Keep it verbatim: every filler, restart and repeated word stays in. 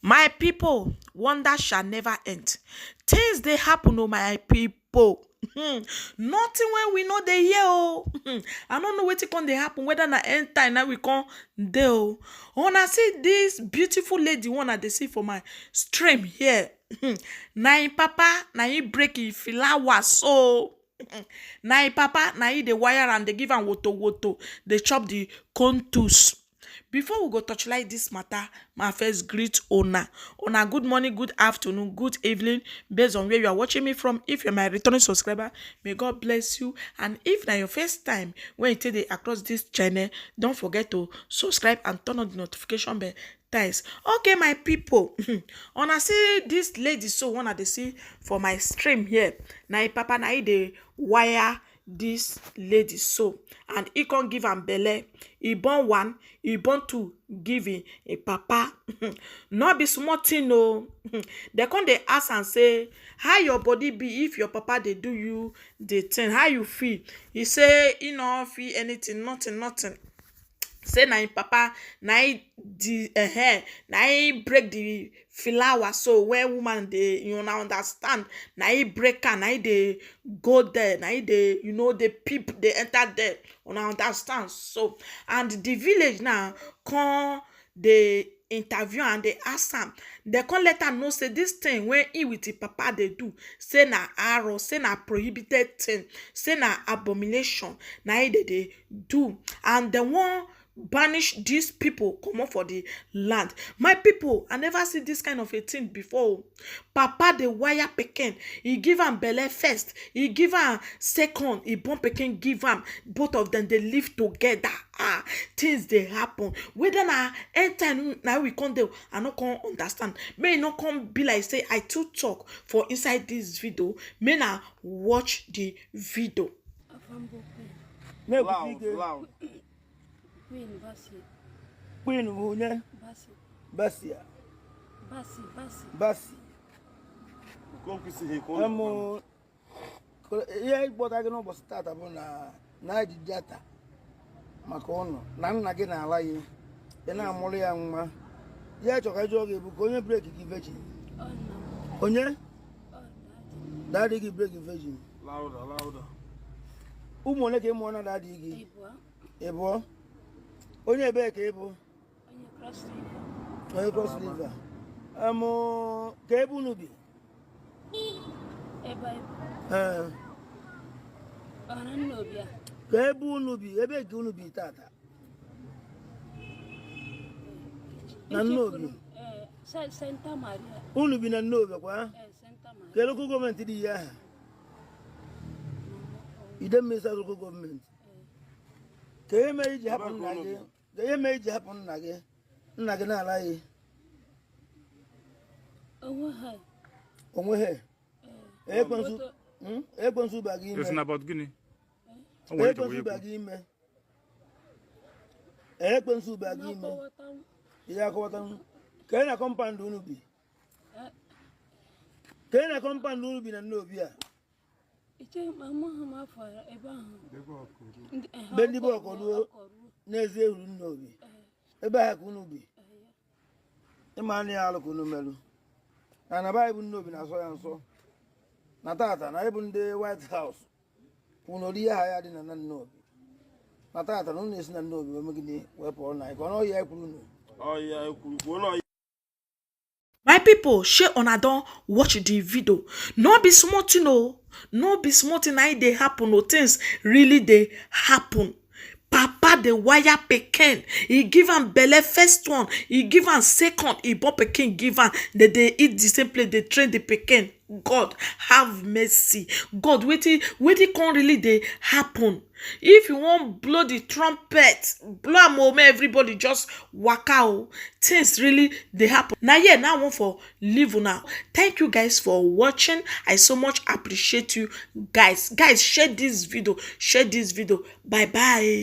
My people, wonder shall never end. Things dey happen o, my people. Hmm, nothing wey we no dey hear o. Hmm, I no know wetin come dey happen, whether na end time na we come dey o. Una see this beautiful lady one I dey see for my stream here. Hmm, na im papa, na im break im flower so. Hmm, na im papa, na im dey wire am, dey give am woto woto, dey chop the contus. Before we go torchlight this matter, ma first greet una. Una good morning, good afternoon, good evening, based on where you are watching me from. If you're my returning subscriber, may God bless you. And if na your first time when you take dey across this channel, don't forget to subscribe and turn on the notification bell. Thanks. Okay, my people. Una see this lady so one I dey see for my stream here. Na im papa, na im dey wire this lady so, and he come give am belle. He born one, he born two, give him a papa. No be small thing o. They come dey ask am say, "How your body be if your papa dey do you the thing? How you feel?" He say he no feel anything, nothing, nothing. Say na him papa, na him the, eh, na him break the flower. So when woman dey, you know, understand, na him break am, na him dey go there, na him dey, you know, dey peep, dey enter there. Una understand? So, and the village now come dey interview and dey ask am. They come let am know say this thing when he with him papa dey do, say na arrow, say na prohibited thing, say na abomination, na him dey dey do. And they wan banish these people comot for the land. My people, I never see this kind of a thing before o. Papa dey wire pikin, he give am belle first, he give am second, he born pikin give am, both of them dey live together. Ah, things dey happen. Whether na end time na we come dey, I no come understand. May e no come be like say I too talk for inside this video. May na watch the video. Make we loud, begin. Loud. Queen Basi. Queen onye? Basi. Basia. Basi, Basi. Basi. Come kiss him, come. Amo. Ihe ịkpọta gị n'ụbọchị tata bụ na na iji data maka ụnụ na nna gị na-ala ya, ị na-amụrụ ya nwa. Ya chọrọ ka jụọ gị bụ ka onye break gị virgin. Onye? Daddy gị break virgin. Louder, louder. Ụmụ ole ka ị mụọ na daddy gị? Ịbụọ. Ịbụọ. Onye ebee ka ị bụ? Onye Cross River. Onye Cross River. Amụ ka ebe unu bi? Ebe anyị bi. Ee. Ọra Nnobi a. Ka ebe unu bi, ebe ka unu bi tata? Na Nnobi. Ee, Sa- Santa Maria. Unu bi na Nnobi kwa? Ee, Santa Maria. Ka local government dị ya aha? Idemili South local government. Ee. Ka ihe mere iji hapụ nna gị? Ka ihe mere iji hapụ nna gị? Nna gị na-ala ya. Onwe ha. Onwe ha. Ee. Ekwensu, hmm? Ekwensu ba gị ime. Esi na about gịnị? O nwere ike Ekwensu wee ba gị ime. Ekwensu ba gị ime. Ihe akọwata m. Ka ị na compound unu bi? Ka ị na compound unu bi na Nnobi a? Iche ma amaghị m afọ ebe ahụ. Ndị- eh, Be ndị bụ Ọkọruo. Ọkọruo n'ezi ehuru Nnobi. Ebe ahụ ka unu bi. Ịma na ya alụ ka unu merụ. Na na Baịbụl Nnobi na-asọ ya nsọ. Na tata na ịbụ ndị White House kwuru na ori aha ya dị na na Nnobi. Na tata na unu esi na Nnobi wee megide wee pụọ na ịkọ n'ọhịa ekwuru unu. Ọhịa ekwuru kwuo n'ọhịa. My people, shey una don watch the video? No be small thing o. No be small thing na e dey happen o. Things really dey happen. Papa dey wire pikin. He give am belle first one. He give am second. He born pikin give am. They dey eat the same place. They train the pikin. God have mercy. God, wetin wetin come really dey happen? If you wan blow the trumpet, blow am o, make everybody just waka o. Things really dey happen. Na here na I wan for leave una. Thank you guys for watching. I so much appreciate you guys. Guys, share this video. Share this video. Bye bye.